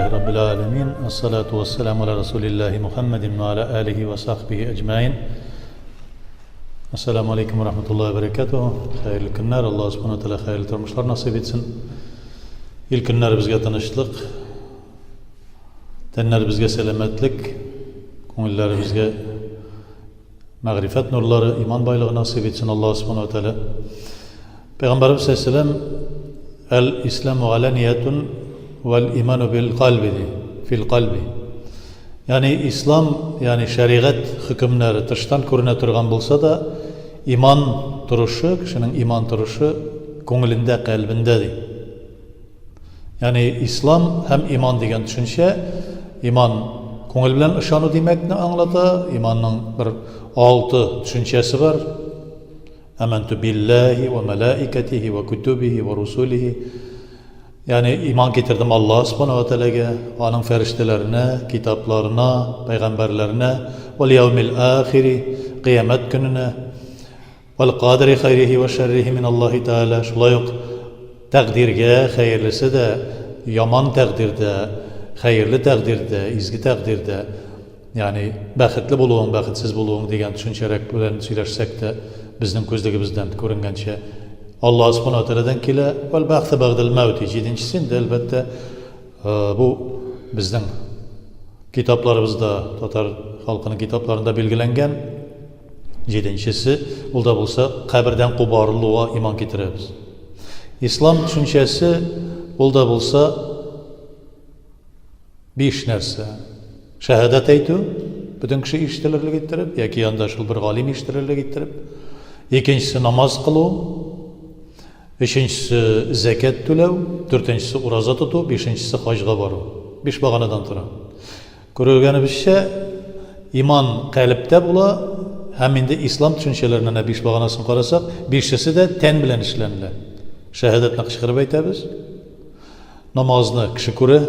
Әлхәмдүлилләһи раббил галәмин, ассалату вассаламу аля расулиллаһи Мухаммадин ва аля алихи ва сахбихи әҗмәин. Ассаламу алейкум ва рахматуллаһи ва баракатуһу. Хәерле көннәр, Аллаһ субхана тәгалә хәерле тормышлар насыйп итсен. Ил көннәребезгә тынычлык, тәннәребезгә сәламәтлек, күңелләребезгә Мәгърифәт нурлары, иман байлыгы насыйп итсен Аллаһ Субхану ва Тәгалә. Пәйгамбәребез саллаллаху Әл-исламу аланиятун вәл иману бил кальби ди, фил кальби. Ягъни ислам, ягъни шәригать хөкемнәре тыштан күренә торган булса да, иман торышы, кешенең иман торышы күңелендә, кальбендә ди. Ягъни ислам һәм иман дигән төшенчә, иман күңел белән ышану димәкне аңлата. Иманның бер алты төшенчәсе бар. Аманту биллаһи ва малаикатихи ва кутубихи ва русулихи. Ягъни иман китердем Аллаһ субхана ва тәгаләгә, аның фәрештәләренә, китапларына, пәйгамбәрләренә, вал яумил ахири, кыямәт көненә. Вәл кадри хәйрихи вә шәррихи мин Аллаһи Тәгалә. Шулай ук тәкъдиргә, хәерлесе дә, яман тәкъдир дә, хәерле тәкъдир дә, изге тәкъдир дә, ягъни бәхетле булуың, бәхетсез булуың дигән төшенчәрәк белән сөйләшсәк тә, безнең күзлегебездән күренгәнчә, Аллаһ Субхана ва Тәгаләдән килә. Вәл бәгъсе бәгъдел мәүти. Җиденчесе инде, әлбәттә, бу безнең китапларыбызда, татар халкының китапларында билгеләнгән. Җиденчесе, ул да булса, кабердән кубарылуга иман китерәбез. Ислам төшенчәсе, ул да булса, биш нәрсә. Шәһадәт әйтү, бөтен кеше ишетелерлек иттереп, яки анда шул бер галим ишетелерлек иттереп. Икенчесе намаз кылу, өченчесе зәкят түләү, дүртенчесе ураза тоту, бишенчесе хаҗга бару. Биш баганадан тора. Күргәнебезчә, иман калебтә була һәм инде ислам төшенчәләренә әнә биш баганасын карасак, бишесе дә тән белән эшләнелә. Шәһадәтне кычкырып әйтәбез. Намазны кеше күрә,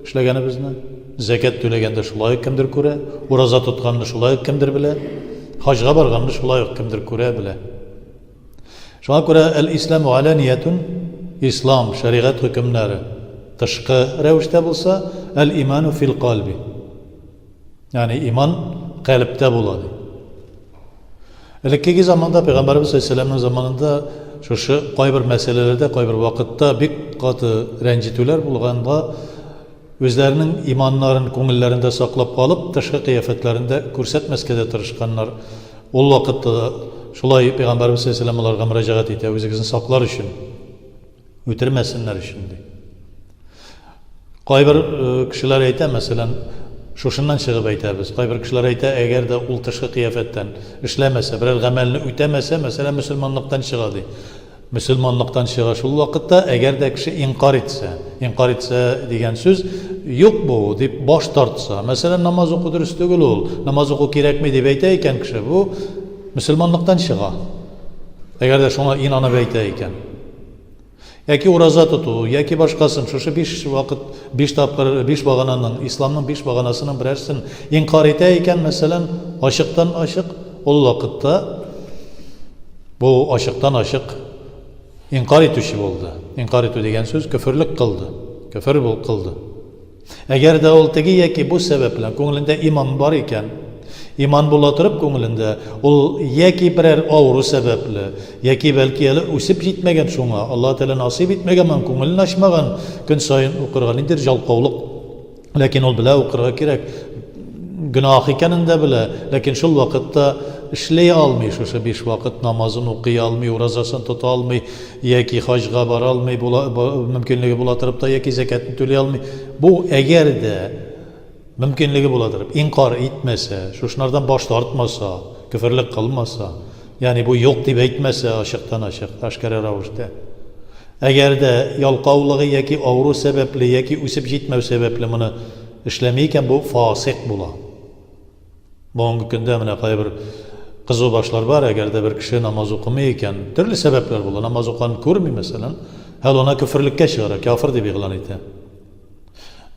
эшләгәнебезне. Зәкят түләгәндә шулай ук кемдер күрә. Ураза тотканны шулай ук кемдер белә. Хаҗга барганны шулай ук кемдер күрә, белә. Шуңа күрә әл-исламу аланиятун, ислам, шәригать хөкемнәре тышкы рәвештә булса, әл-иману фил кальби. Ягъни иман калебтә була ди. Элеккеге заманда пәйгамбәрбез саллаллаһу заманында шушы кайбер мәсьәләләрдә, кайбер вакытта бик каты рәнҗетүләр булганга Үзләренең иманнарын күңелләрендә саклап калып, тышкы кыяфәтләрендә күрсәтмәскә дә тырышканнар. Ул вакытта да шулай Пәйгамбәребез салләллаһу галәйһи ва сәлләм аларга мөрәҗәгать итә, үзегезне саклар өчен, үтермәсеннәр өчен, ди. Кайбер кешеләр әйтә, мәсәлән, шушыннан чыгып әйтәбез, кайбер кешеләр әйтә, әгәр дә ул тышкы кыяфәттән эшләмәсә, берәр гамәлне үтәмәсә, мәсәлән, мөселманлыктан чыга, ди. Мөселманлыктан чыга шул вакытта, әгәр дә кеше инкарь итсә. Инкарь итсә дигән сүз, юк бу, дип баш тартса. Мәсәлән, намаз уку дөрес түгел ул, намаз уку кирәкми дип әйтә икән кеше, бу мөселманлыктан чыга. Әгәр дә шуңа инанып әйтә икән. Яки ураза тоту, яки башкасын, шушы биш вакыт, биш тапкыр, биш багананың, исламның биш баганасының берәрсен инкарь итә икән, мәсәлән, ачыктан-ачык, ул вакытта Бу ачыктан-ачык инкарь итүче булды. Инкарь итү дигән сүз көферлек кылды. Көфер бул кылды. Әгәр дә ул теге яки бу сәбәп белән күңелендә иман бар икән, иман була торып күңелендә, ул яки берәр авыру сәбәпле, яки бәлки әле үсеп җитмәгән шуңа, Аллаһ Тәгалә насыйп итмәгән, моның күңелен ачмаган, көн саен укырга ниндидер жалкаулык. Ләкин ул белә, укырга кирәк. Гөнаһ икәнен дә белә, ләкин шул вакытта эшли алмый, шушы биш вакыт намазын укый алмый, уразасын тота алмый, яки хаҗга бара алмый, була, мөмкинлеге була торып та, яки зәкятен түли алмый. Бу әгәр дә мөмкинлеге була торып, инкар итмәсә, шушынардан баш тартмаса, көферлек кылмаса, ягъни бу юк дип әйтмәсә ачыктан-ачык, әшкәрә рәвештә. Әгәр дә ялкаулыгы яки авыру сәбәпле, яки үсеп җитмәү сәбәпле моны эшләми икән, бу фасыйк була. Бүгенге көндә менә кайбер кызу башлар бар, әгәр дә бер кеше намаз укымый икән, төрле сәбәпләр була, намаз укыганын күрми, мәсәлән, һәл ана көферлеккә чыгара, кяфер дип игълан итә.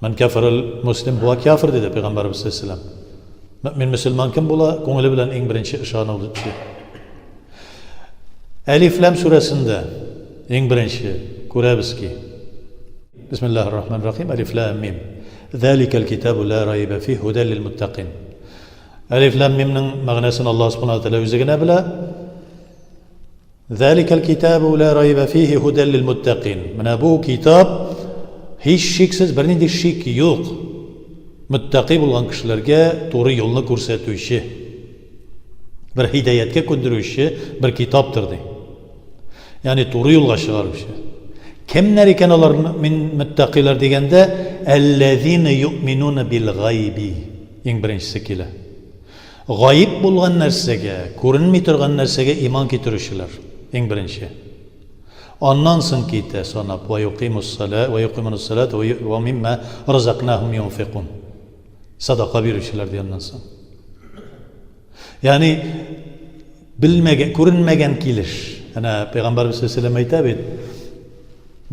Мән кәфәрәл муслим хуа кяфер диде пәйгамбәребез саллаллаһу алейһи ва сәлләм. Мөэмин мөселман кем була? Күңеле белән иң беренче ышанучы. Әлиф Ләм сүрәсендә иң беренче күрәбез ки, Бисмиллаһир рахманир рахим, Әлиф Ләм Мим. Зәликәл китабу ла райба фи һудәл лил муттакин. Әлиф ләм мимнең мәгънәсен Аллаһ субхана тәгалә үзе генә белә. Зәликәл китабу ла райба фихи һудәл лил муттакин. Менә бу китап һич шиксез бернинди шик юк. Муттаки булган кешеләргә туры юлны күрсәтүче, бер һидаяткә күндерүче бер китаптыр ди. Ягъни туры юлга чыгаручы. Кемнәр икән алар мөмин мөттәкыйлар дигәндә, әлләзина юъминуна бил гайби. Иң беренчесе килә. Гаиб булган нәрсәгә, күренми торган нәрсәгә иман китерүчеләр. Иң беренче. Аннан соң китә санап, ва юкимус сала, ва юкимунас салата ва мимма разакнахум юнфикун. Садака бирүчеләр ди аннан соң. Ягъни белмәгән, күренмәгән килеш. Әнә пәйгамбәрбез саллаллаху әйтә бит,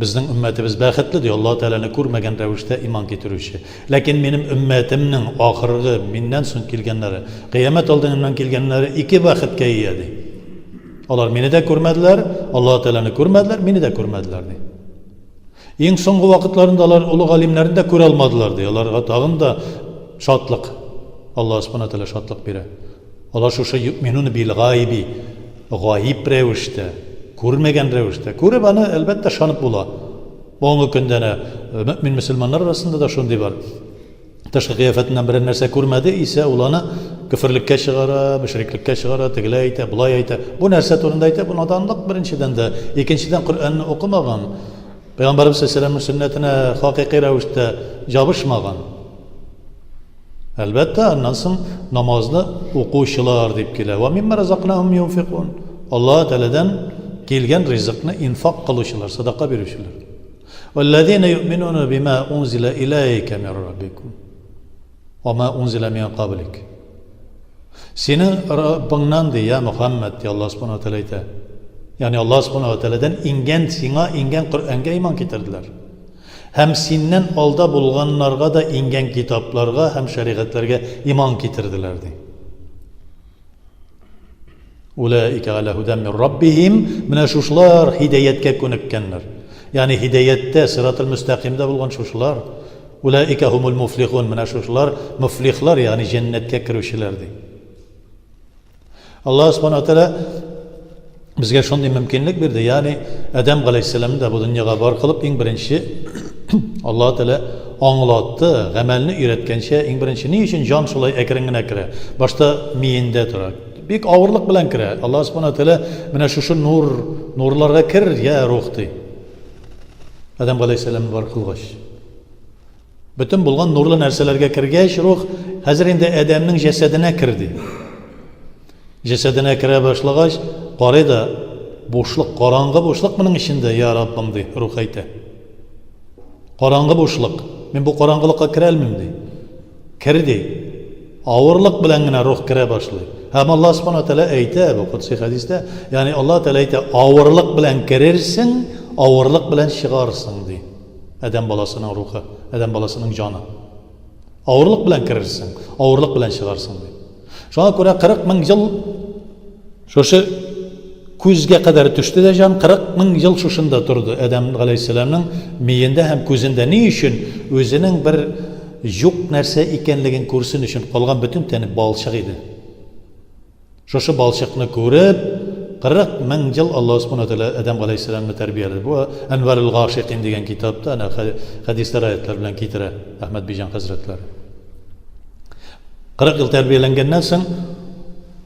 безнең өммәтебез бәхетле ди, Аллаһ Тәгаләне күрмәгән рәвештә иман китерүче. Ләкин минем өммәтемнең ахыргы миннән соң килгәннәре, кыямәт алдыннан килгәннәре ике бәхеткә ия ди. Алар мине дә күрмәделәр, Аллаһ Тәгаләне күрмәделәр, мине дә күрмәделәр ди. Иң соңгы вакытларында алар олы галимнәрне дә күрә алмадылар, ди. Аларга тагын да шатлык, Аллаһ Субхана Тәгалә шатлык бирә. Алар шушы юъминуна бил гайби, гаиб рәвештә, күрмәгән рәвештә. Күреп аны, әлбәттә, ышанып була. Бүгенге көндә әнә мөэмин мөселманнар арасында да шундый бар. Тышкы кыяфәтеннән берәр нәрсә күрмәде исә, ул аны көферлеккә чыгара, мөшриклеккә чыгара, тегеләй әйтә, болай әйтә. Бу нәрсә турында әйтә? Бу наданлык беренчедән дә. Икенчедән, Коръәнне укымаган, Пәйгамбәребез саллаллаһу алейһи сөннәтенә хакыйкый рәвештә җабышмаган. Әлбәттә, аннан соң намазны укучылар дип килә. Ва мимма разакнахум юнфикун. Аллаһ Тәгаләдән килгән ризыкны инфак кылучылар, садака бирүчеләр. Вәлләзина юъминуна бима унзила иләйкә мин раббикум. Ва ма унзила мин каблик. Синең Раббыңнан ди, я Мөхәммәд, ди Аллаһ Субхану ва Тәгалә әйтә. Ягъни Аллаһ Субхану ва Тәгаләдән иңгән сиңа иңгән Коръәнгә иман китерделәр. Һәм синнән алда булганнарга да иңгән китапларга һәм шәригатьләргә иман китерделәр ди. Улаика аля һудән мин раббихим, менә шушылар һидәяткә күнеккәннәр. Ягъни һидәяттә, сиратул мөстәкыймдә булган шушылар. Улаика һумул муфлихун, менә шушылар муфлихлар, ягъни җәннәткә керүчеләр ди. Аллаһ субхана ва тааля безгә шундый мөмкинлек бирде, ягъни Адәм галәйһиссәламны да бу дөньяга бар кылып, иң беренче Аллаһ Тәгалә аңлатты, гамәлне өйрәткәнчә, иң беренче ни өчен җан шулай әкрен генә керә? Башта миендә тора. Бик авырлык белән керә. Аллаһ Субхана Тәгалә менә шушы нур, нурларга кер, я рух ди. Адәм галәйһиссәламны бар кылгач. Бөтен булган нурлы нәрсәләргә кергәч, рух хәзер инде Адәмнең җәсәденә кер ди. Җәсәденә керә башлагач, карый да, бушлык, караңгы бушлык моның эчендә, я Раббым, ди, рух әйтә. Караңгы бушлык. Мин бу караңгылыкка керә алмыйм, ди. Кер, ди. Авырлык белән генә рух керә башлый. Һәм Аллаһ Субхану тәгалә әйтә бу кодси хәдистә, ягъни Аллаһ Тәгалә әйтә, авырлык белән керерсең, авырлык белән чыгарсың, ди. Адәм баласының рухы, адәм баласының җаны. Авырлык белән керерсең, авырлык белән чыгарсың, ди. Шуңа күрә 40 мең ел шушы күзгә кадәр төште дә җан, 40 мең ел шушында торды Адәм галәйһиссәламның миендә һәм күзендә. Ни өчен? Үзенең бер юк нәрсә икәнлеген күрсен өчен калган бөтен тәне балчык иде. Шушы балчыкны күреп, 40 мең ел Аллаһ Субхану Тәгалә Адәм галәйһиссәламны тәрбияләде. Бу Әнварул Гашикин дигән китапта әнә хәдисләр, аятлар белән китерә Әхмәд Биҗан хәзрәтләре. 40 ел тәрбияләнгәннән соң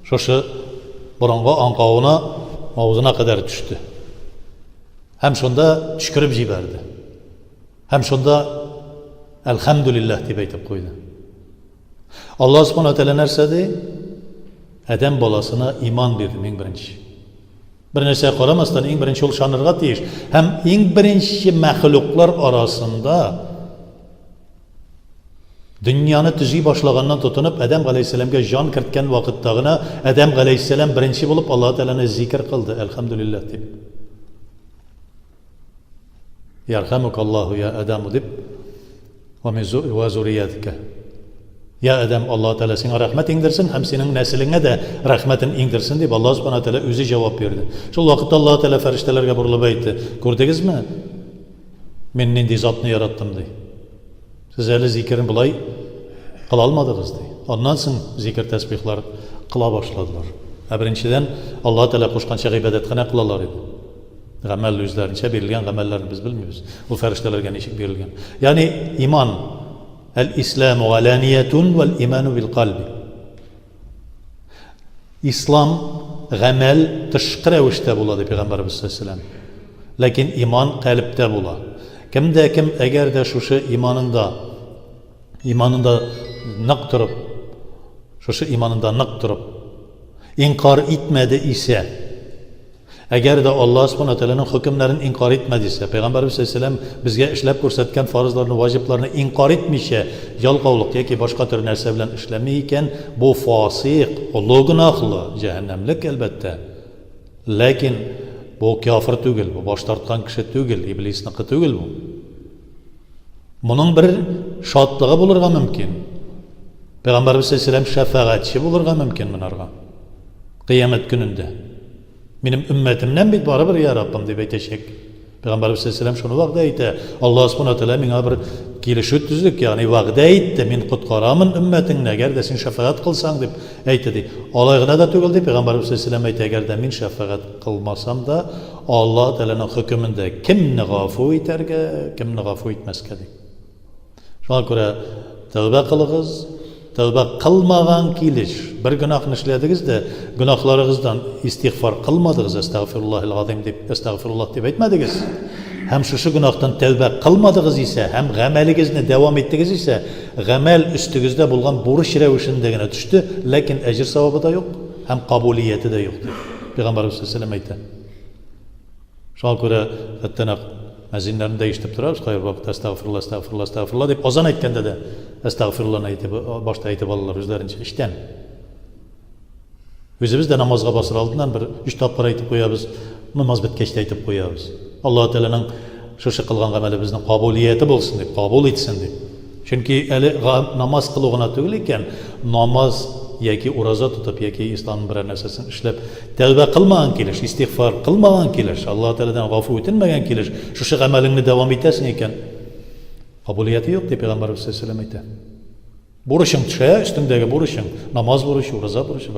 шушы борынгы аңкавына авызына кадәр төште. Һәм шунда төчкереп җибәрде. Һәм шунда Әлхәмдүлилләһ дип әйтеп куйды. Аллаһ Субхану Тәгалә нәрсә ди? Адәм баласына иман бирде иң беренче. Бер нәрсәгә карамастан, иң беренче ул ышанырга тиеш. Һәм иң беренче мәхлуклар арасында дөньяны төзи башлаганнан тотынып Адәм галәйһиссәламгә җан керткән вакытта гына Адәм галәйһиссәлам беренче булып Аллаһ Тәгаләне зикер кылды, әлхәмдүлилләһ дип. Ярхамук Аллаһу я Адаму дип, ва зуриятика. Я Адам, Аллаһ Тәгалә сиңа рәхмәт иңдерсен һәм синең нәселеңә дә рәхмәтен иңдерсен дип Аллаһ Субхану Тәгалә үзе җавап бирде. Шул вакытта Аллаһ Тәгалә фәрештәләргә борылып әйтте: "Күрдегезме? Мин нинди затны яраттым?" ди. Сез әле зикерен болай кыла алмадыгыз, ди. Аннан соң зикер-тәсбихлар кыла башладылар. Ә беренчедән, Аллаһы Тәгалә кушканча гыйбадәт кенә кылалар иде. Гамәл үзләренчә бирелгән гамәлләрне без белмибез. Ул фәрештәләргә ничек бирелгән. Ягъни иман әл-исламу галаниятун вәл иману бил кальби. Ислам гамәл тышкы рәвештә була, ди Пәйгамбәребез саллаллаһу алейһи ва сәлләм. Ләкин иман калебтә була. Кем дә кем әгәр дә шушы иманында иманында нык торып, шушы иманында нык торып, инкар итмәде исә, Әгәр дә Аллаһ Субхана Тәгаләнең хөкемнәрен инкар итмәде исә, Пәйгамбәребез саллаллаһу алейһи ва безгә эшләп күрсәткән фарызларны, ваҗибларны инкар итмичә, ялкаулык яки башка төр нәрсә белән эшләми икән, бу фасыйк, олы гөнаһлы, җәһәннәмлек, әлбәттә. Ләкин бу кяфер түгел, бу баш тарткан кеше түгел, иблисныкы түгел бу. Моның бер шатлыгы булырга мөмкин. Пәйгамбәребез саллаллаһу алейһи ва шәфәгатьче булырга мөмкин монарга. Кыямәт көнендә. Минем өммәтемнән бит барыбер, я Раббым, дип әйтәчәк. Пәйгамбәребез саллаллаһу шуны вәгъдә итә. Аллаһ субхана тәгалә миңа бер килешү төзек, ягъни вәгъдә итте, мин коткарамын өммәтеңне, әгәр дә син шәфәгать кылсаң, дип әйтте ди. Алай гына да түгел ди, Пәйгамбәребез саллаллаһу әйтә, әгәр дә мин шәфәгать кылмасам да, Аллаһ Тәгаләнең хөкемендә кемне гафу итәргә, кемне гафу итмәскә ди. Шуңа күрә тәүбә кылыгыз. Тәүбә кылмаган килеш бер гөнаһны эшләдегез дә, гөнаһларыгыздан истигъфар кылмадыгыз, әстәгъфируллаһил газыйм дип, әстәгъфируллаһ дип әйтмәдегез. Һәм шушы гөнаһтан тәүбә кылмадыгыз исә, һәм гамәлегезне дәвам иттегез исә, гамәл өстегездә булган бурыч рәвешендә генә төште, ләкин әҗер савабы да юк һәм кабулияте дә юк, дип Пәйгамбәребез саллаллаһу алейһи ва сәлләм әйтә. Шуңа күрә хәтта нәкъ мәзиннәрне дә ишетеп торабыз, кайбер вакытта әстәгъфирулла, әстәгъфирулла, әстәгъфирулла дип азан әйткәндә дә әстәгъфирулланы әйтеп, башта әйтеп алалар үзләренчә, эчтән. Үзебез дә намазга басыр алдыннан бер өч тапкыр әйтеп куябыз, намаз беткәч тә әйтеп куябыз. Аллаһ Тәгаләнең шушы кылган гамәлебезнең кабулияте булсын дип, кабул итсен дип. Чөнки әле намаз кылу гына түгел икән, намаз яки ураза тотып, яки исламның берәр нәрсәсен эшләп, тәүбә кылмаган килеш, истигъфар кылмаган килеш, Аллаһ Тәгаләдән гафу үтенмәгән килеш, шушы гамәлеңне дәвам итәсең икән, кабулияте юк, дип Пәйгамбәребез саллаллаһу алейһи ва әйтә. Бурычың төшә, өстеңдәге бурычың, намаз бурычы, ураза бурычы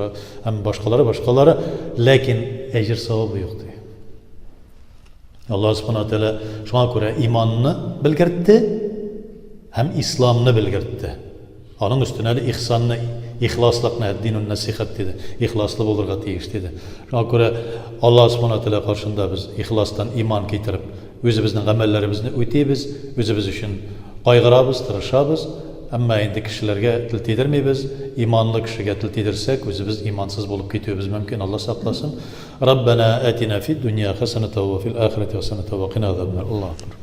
һәм башкалары, башкалары, ләкин әҗер савабы юк, ди. Аллаһ Субхана Тәгалә шуңа күрә иманны белгертте һәм исламны белгертте. Аның өстенә әле ихсанны, ихласлыкны, әд-динун насихат диде. Ихласлы булырга тиеш диде. Шуңа күрә Аллаһ Субхана Тәгалә каршында без ихластан иман китереп, үзебезнең гамәлләребезне үтибез, үзебез өчен кайгырабыз, тырышабыз. Әмма инде кешеләргә тел тидермибез. Иманлы кешегә тел тидерсәк, үзебез имансыз булып китүебез мөмкин, Алла сакласын. Раббана атина фид дунья хасаната ва фил ахирати хасаната ва кина азабаннар. Аллаһу акбар.